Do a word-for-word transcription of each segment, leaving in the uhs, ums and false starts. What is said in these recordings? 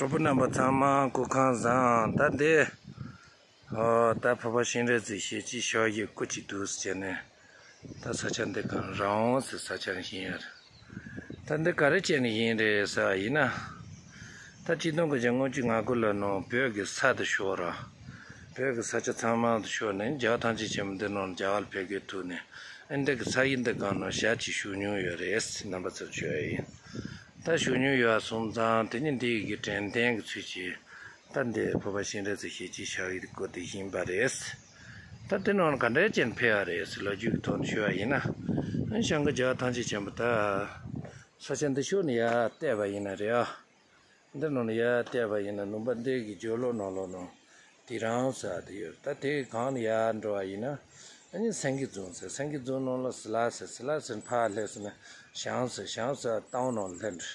གྲོགས་པོ་རྣམ་པ་ཚང་མ་སྐུ་ཁམས་བཟང་། ད་འདི་ཨོ་ད་ཕོ་བ་ཤིང་རས་ཟིག་ཞེ་ཅིག་ཤོག་ཡིག་སྐུ་གཅིག་འདུག་ཟེར་ནས། ད་ས་ཆ་འདི་གང་རང་ཟེར་ས་ཆ་ནས་ཡིན་ཡ་རེད། ད་འདི་ག་རེ་བྱས་ནས་ཡིན་རེད་ཟེར་བ་ཡིན་ན། ད་ཆིག་སྟོང་དགུ་བརྒྱ་ལྔ་བཅུ་ང་དགུ་ལོ་ནང་བོད་ཀྱི་ས་དེ་ཤོར་ར། བོད་ཀྱི་ས་ཆ་ཚང་མ་དེ་ཤོར་ནས་རྒྱ་གར་ཐང་ཆེན་ཆེན་མོ་འདི་ནང་རྒྱ་གར་ལ་ཕེབས་དགོས་ཐུག་ནས། ཨ་འདི་གི་ས་ཡིག་འདི་གང་ནང་ཞག་གཅིག་བཞུགས་མྱོང་ཡོད་རེད་ཟེར་རྣམ་པ་ཚོར་བརྗོད་ཡ་ཡིན། ད་བཞུགས་མྱོང་ཡོད་སོང་ཙང་དེ་ནི་འདི་ཡི་གི་དྲན་རྟེན་གྱི་ཚུལ་གྱིས། ད་འདི་ཕོ་བ་ཤིང་རས་ཟིག་ཞེ་ཅིག་ཤོག་ཡིག་སྐུ་དེ་ཡིན་པ་རེད། ད་དེ་ནང་ག་འདྲའི་ཅན་ཕེབས་པ་རེད་ཟེར་ལོ་རྒྱུས་ཀྱི་ཐོག་ནས་ཞུ་བ་ཡིན་ན། ཨ་བྱང་གི་རྒྱ་གར་ཐང་ཆེན་ཆེན་པོ་ད། ས་ཆ་འདི་ཤོར་ནས་ཡར་བལྟས་པ་ཡིན་ན་རེད་ཨ། འདི་ནང་ལ་ཡར་བལྟས་པ་ཡིན་ན་ལུང་པ་འདི་གི་རྒྱབ་ལོགས་ནང་ལོགས་ནང་དེ་རང་ཟེར་དེ་ཡོད། ད་དེ་གང་ལ་ཡར་འགྲོ་བ་ཡིན་ན། ཨ་ནི་སེང་གེ་རྫོང་ཟེར། སེང་གེ་རྫོང་ནང་ལ་སི་ལ་ཟེར། སི་ལ་ཟེར་ཕར་སླེབས་སོང་ན་བྱང་ཟེར། བྱང་ཟེར་རྟའུ་ནང་ལ་སླེབས་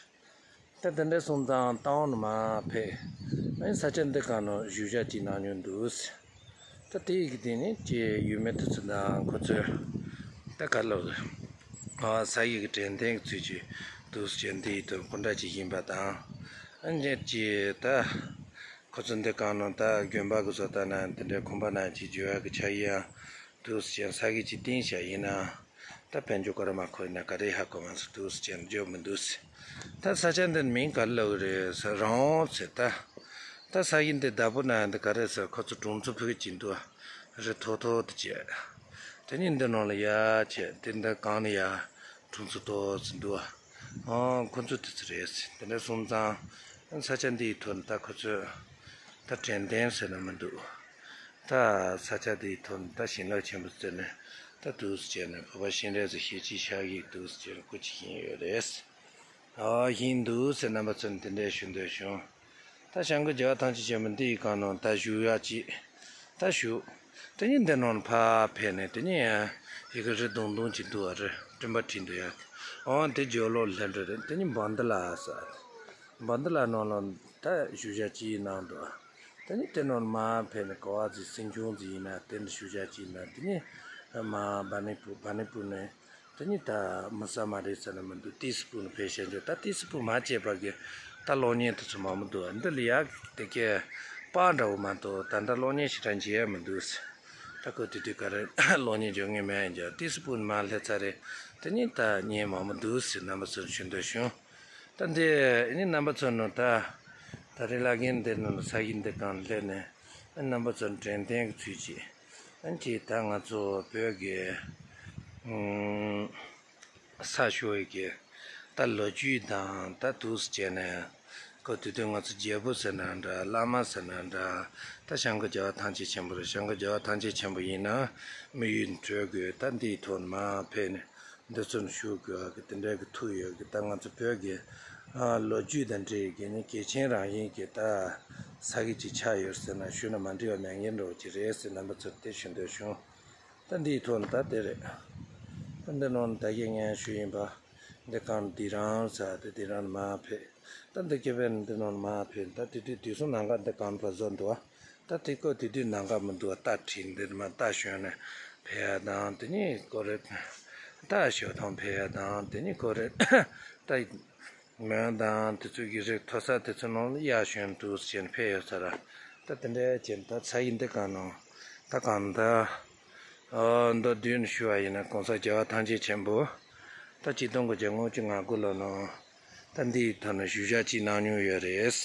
འགྲོ། ད་དེ་འདྲ་སོང་ཙང་རྟའུ་ནང་མར་ཕེབས། ཨ་ནི་ས་ཆ་འདི་གང་ནང་བཞུགས་ཞག་གཅིག་གནང་མྱོང་འདུག་ཟེར། ད་དེ་ཡི་གི་དེ་ནི་ཀྱེ་ཡུལ་མི་དེ་ཚོ་དང་ཁོ་ཚོས་ད་ག་ལོ་ཨ་ས་ཡི་གི་དྲན་རྟེན་གྱི་ཚུལ་གྱིས་འདུག་སེ་བྱས་འདི་ཡི་དོན་སྐུ་འདྲ་ཅིག་ཡིན་པ་དང་། ཨ་ནི་ཀྱེ་ད་ཁོ་ཚོ་འདི་གང་ནང་ད་དགོན་པ་གི་བཟོ་ལྟ་ན་དེ་འདྲའི་ཁང་པ་ན་ཅིག་འགྱུར་བ་གི་ཆ་ཡི་ཡང་འདུག་སེ་བྱས་ས་གི་ཅིག་བསྟན་བྱ་ཡིན་ན། ད་དཔལ་འབྱོར་སྐོར་མ་ཁོ་ན་ག་རེ་ཧ་གོ་མ་སོང་འདུག་སེ་བྱས་འཇོག་མི་འདུག་སེ། ད་ས་ཆ་འདི་མིང་ག་ལབ་རེད་ཟེར་རང་ཟེར་ད། ད་ས་ཡིན་འདི་བདག་པོ་ན་འདི་ག་རེ་ཟེར་ཁོ་ཚོ་གྲོང་ཚོ་ཕུག་གི་འདུག་རི་མཐོ་མཐོ་དུ་བྱས། དེ་ནི་འདི་ནང་ལ་ཡ་བྱས་དེ་འདི་གང་ནས་ཡ་གྲོང་ཚོ་མཐོ་ཟེར་འདུག་ཨང་ཁོ་ཚོ་དེ་ཚོ་རེད་ཟེར་དེ་འདྲ་སོང་ཙང་ས་ཆ་འདིའི་ཐོག་ནས་ད་ཁོ་ཚོས་ད་དྲན་རྟེན་ཟེར་ན་མི་འདུག་ད་ས་ཆ་འདིའི་ཐོག་ནས་ད་བྱིན་རླབས་ཆེན་པོ་བརྩིས་ནས་ད་འདུག་སེ་བྱས་ནས་ཕོ་བ་ཤིང་རས་ཟིག་ཞེ་ཅིག་ཤོག་ཡིག་འདུག་སེ་བྱས་ནས་སྐུ་གཅིག་ཡིན་ཡོད་རེད། ཨ་ཡིན་འདུག་ཟེར་རྣམ་པ་ཚོར་འདི་འདྲས་ཞུ་འདོད་བྱུང་། ད་བྱང་གི་རྒྱ་གར་ཐང་ཆེན་ཆེན་མོ་འདི་ཡི་སྒང་ནང་ད་བཞུགས་ཡག་ཅིག་ད་བཞུགས། དེ་ནས་འདི་ནང་ཕར་ཕེབས་ནས་དེ་ནས་ཡི་གེ་རི་དུང་དུང་ཅིག་འདུག་བ་རི་སྤྲིན་པ་བྲིས་འདུག་ཡ། འོ་དེ་རྒྱབ་ལོགས་ལྷན་འགྲོ་རེད། དེ་ནས་བན་དེ་ལ་ཟེར། བན་དེ་ལ་ནང་ལ་ད་བཞུགས་ཡག་ཅིག་གནང་འདུག་དེ་ནས་དེ་ནང་མར་ཕེབས་ནས་ག་བ་ཅིག་སེང་ཆུང་ཅིག་ཡིན་ན་དེ་ནས་བཞུགས་ཡག་ཅིག་ཡིན་ན་དེ་ནས་མར་བ་ནི་པུ་བ་ནི་པུ་ནས། དེ་ནི་ད་མི་ས་མ་རེད་ཟེར་ན་མི་འདུག་ཏི་སི་པུ་ནས་ཕེབས་བྱས་འདུག་ད་ཏི་སི་པུ་མ་བྱས་པ་གི་ད་གློག་བརྙན་དེ་ཚོ་མང་པོ་འདུག་འདི་ལ་ཡག་དེ་གས་པར་འདྲ་བོ་མ་གཏོགས་ད་ལྟ་གློག་བརྙན་ཞེ་དྲག་མཇལ་ཡ་མི་འདུག་ད་ཁོ་དེ་དུས་ག་རེ་གློག་བརྙན་འཇོག་ངེས་མེད་ཡིན་ཀྱང་ཏི་སི་པུ་ནས་མར་སླེབས་ཚར་རེད། དེ་ནི་ད་བརྙན་མང་པོ་འདུག་ཟེར་རྣམ་པ་ཚོར་ཞུ་འདོད་བྱུང་། ད་འདི་ནི་རྣམ་པ་ཚོ་ནང་ད་ད་རེས་ལ་རྒན་འདི་ནང་ལ་ས་ཡི་འདི་གང་སླེབས་ནས་རྣམ་པ་ཚོར་དྲན་རྟེན་གྱི་ཚུལ་གྱིས། ཨན་ཅི་ད་ང་ཚོ་བོད་ཀྱི་ཨུམ་ས་ཤོར་ཡི་གི་ད་ལོ་རྒྱུས་དང་ད་འདུག་སེ་བྱས་ནས་ཁོ་དེ་དུས་ང་ཚོ་རྒྱལ་པོ་ཟེར་ན་འདྲ་བླ་མ་ཟེར་ན་འདྲ་ད་བྱང་གི་རྒྱལ་བ་ཐམས་ཅད་མཁྱེན་པ་རེད། བྱང་གི་རྒྱལ་བ་ཐམས་ཅད་མཁྱེན་པ་ཡིན་ན་དམིགས་ཡུལ་གྲོལ་དགོས། ད་འདིའི་ཐོག་ནས་མར་ཕེབས་ནས་འདི་ཚོ་ནས་ཞུ་དགོས་ཡག་གི་དེ་འདྲ་གི་ཐུག་ཡོད་གི་ད་ང་ཚོ་བོད་ཀྱི་ཨ་ལོ་རྒྱུས་དང་འབྲེལ་གྱི་ནི་གལ་ཆེན་རང་བཞིན་གྱི་ད་ས་གི་ཅིག་ཆགས་ཡོད་ཟེར་ན་ཞུ་ན་མ་འགྲིག་པ་མེད་མཁན་འདྲ་བོ་ཅིག་རེད་ཟེར་རྣམ་པ་ཚོར་དེ་ཞུ་འདོད་བྱུང་། ད་འདིའི་ཐོག་ནས་ད་དེ་རེད། ད་འདི་ནང་ནས་ད་གིན་ངས་ཞུས་ཡིན་པ། འདི་གང་འདི་རང་ཟེར་དེ་འདི་རང་ནས་མར་ཕེབས། ད་འདི་སྐྱེ་བའི་འདི་ནང་ནས་མར་ཕེབས། ད་དེ་དུས་དུས་སུ་ནང་ག་འདི་གང་བ་བཟོ་འདུག་ད་དེ་ཀོ་དེ་དུས་ནང་ག་མི་འདུག་རྟ་ཁྲིད་འདི་མ་རྟ་ཞོན་ནས་ཕེབས་ཡ་དང་དེ་ནི་ཀོ་རེ་རྟ་ཞོ་ཐང་ཕེབས་ཡ་དང་དེ་ནི་ཀོ་རེ་རྟ། མོན་དང་དེ་ཚོ་གི་རིགས་མཐོ་ས་དེ་ཚོ་ནང་ལ་གཡག་ཞོན་དུས་ཟེར་ནས་ཕེབས་ཡོད་ས་ར། ད་དེ་འདྲའི་ཅན་ད་ས་ཡི་འདི་གང་ནང་ད་གང་ད། ཨོ་མདོར་བསྡུས་ནས་ཞུ་བ་ཡིན་ན་གོང་ས་རྒྱལ་བ་ཐམས་ཅད་མཁྱེན་པོ། ད་ཆིག་སྟོང་དགུ་བརྒྱ་ལྔ་བཅུ་ང་དགུ་ལོ་ནང་ད་འདིའི་ཐོག་ནས་བཞུགས་ཞག་གཅིག་གནང་མྱོང་ཡོད་རེད།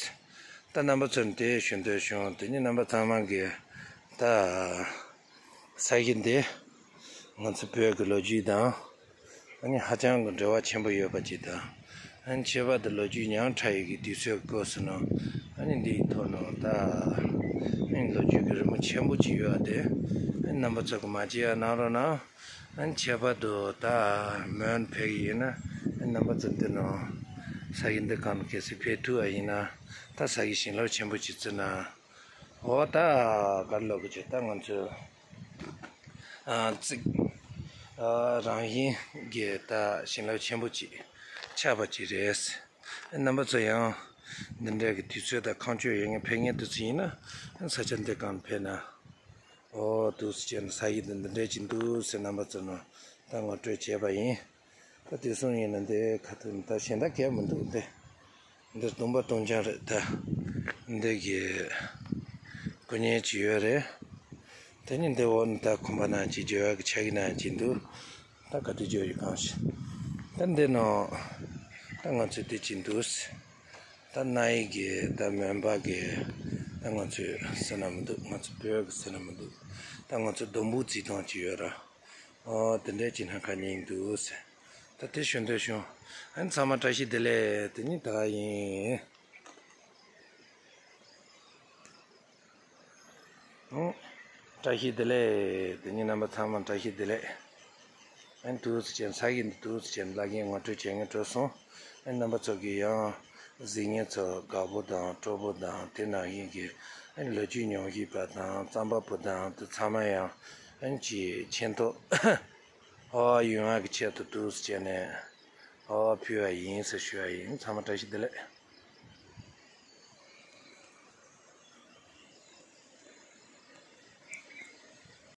ད་རྣམ་པ་ཚོར་དེ་ཞུ་འདོད་བྱུང་། དེ་ནི་རྣམ་པ་ཚང་མ་གིས་ད། ས་གཞི་འདི་ང་ཚོ་བོད་ཀྱི་ལོ་རྒྱུས་དང་ཨ་ནི་ཧ་ཅང་གི་འབྲེལ་བ་ཆེན་པོ་ཡོད་པ་ཅིག་དང་། ཨ་ནི་ཁྱད་པར་དུ་ལོ་རྒྱུས་ཉག་ཕྲ་ཡི་གི་དུས་ཚོད་སྐབས་སུ་ནང་ཨ་ནི་འདིའི་ཐོག་ནང་ད་ཨ་ནི་ལོ་རྒྱུས་ཀྱི་རི་མོ་ཆེན་པོ་ཅིག་ཡོད་པ་དེ་ཨ་ནི་རྣམ་པ་ཚོ་གི་མ་བརྗེད་ཡ་གནང་རོགས་གནང་། ཨ་ནི་ཁྱད་པར་དུ་ད་མོན་ཕེབས་ཀྱི་ཡིན་ན་ཨ་ནི་རྣམ་པ་ཚོ་འདི་ནང་ས་གཞི་འདི་གང་གལ་སྲིད་ཕེབས་ཐུབ་པ་ཡིན་ན་ད་ས་གཞི་བྱིན་རླབས་ཆེན་པོ་ཅིག་བརྩིས་ན། འོ་ད་ག་རེ་ལབ་དགོས་ཀྱི་ད་ང་ཚོས་ཨ་ཙིག་ཨ་རང་བཞིན་གྱི་ད་བྱིན་རླབས་ཆེན་པོ་ཅིག་ཆགས་པ་ཅིག་རེད། རྣམ་པ་ཚོ་ཡང་འདི་འདྲ་གི་དུས་ཚོད་དང་ཁ་མཆུ་ཡོད་མཁན་ཕེབས་མཁན་དེ་ཚོ་ཡིན་ན་ས་ཆ་འདི་གང་ཕེབས་ན་འོ་འདུག་སེ་བྱས་ན་ས་ཡི་འདི་འདི་འདྲ་ཅིག་འདུག་ཟེར་རྣམ་པ་ཚོ་ནང་ད་ངོ་སྤྲོད་བྱས་པ་ཡིན། ད་དེ་སོང་ཡིན་ན་འདི་ཁ་ཐུག་ནས་ད་གཞན་དག་གས་མི་འདུག་འདི། འདིར་སྡོམ་པ་གཏོང་རྐྱང་རེད་ད། འདི་གི་སྐུ་བརྙན་ཅིག་ཡོད་རེད། དེ་ནི་འདི་འོག་ནས་ད་ཁོམ་པ་ནང་ཅིག་བརྗེ་བ་གི་ཆ་གི་ནང་ཅིག་འདུག་ད་ག་དུས་བརྗེ་བ་ཡོད་གང་ཞིག་ད་འདི་ནང་ད་ང་ཚོས་དེ་ཅིག་འདུག་ད་རྣ་ཡི་གི་ད་མོན་པ་གི་ད་ང་ཚོས་ཟེར་ན་མི་འདུག་ང་ཚོ་བོད་གི་ཟེར་ན་མི་འདུག་ད་ང་ཚོ་སྡོང་པོ་རྩི་སྟངས་ཅིག་ཡོད་ར། ཨོ་དེ་འདྲས་ཅིག་སྣ་ཁ་ཉིན་འདུག་ད་དེ་ཞུ་འདོད་བྱུང་། ཨ་ནི་ཚང་མ་བཀྲ་ཤིས་བདེ་ལེགས། དེ་ཉིད་ད་ག་ཡིན། ཨོ་བཀྲ་ཤིས་བདེ་ལེགས། དེ་ཉིད་རྣམ་པ་ཚང་མ་བཀྲ་ཤིས་བདེ་ལེགས། ཨ་ནི་དུས་སུ་ཅན་ས་གི་འདི་དུས་སུ་ཅན་བླ་རྒན་ངོ་སྤྲོད་བྱེད་མཁན་འགྲོ་སོང་། ཨ་ནི་རྣམ་པ་ཚོ་གི་ཡང་གཟིགས་མཁན་ཚོ་དགའ་པོ་དང་སྤྲོ་པོ་དང་དེ་ནང་བཞིན་གྱི་ཨ་ནི་ལོ་རྒྱུས་ཉམས་ཞིབ་པ་དང་རྩོམ་པ་པོ་དང་དེ་ཚང་མ་ཡང་ཨ་ནི་ཅིག་མཁྱེན་ཐོག་ཨོ་ཡུན་ཨ་གི་ཆེད་དུ་དུས་སུ་བྱས་ནས་ཨོ་ཕུལ་བ་ཡིན་ཟེར་ཞུ་བ་ཡིན། ཚང་མ་བཀྲ་ཤིས་བདེ་ལེགས།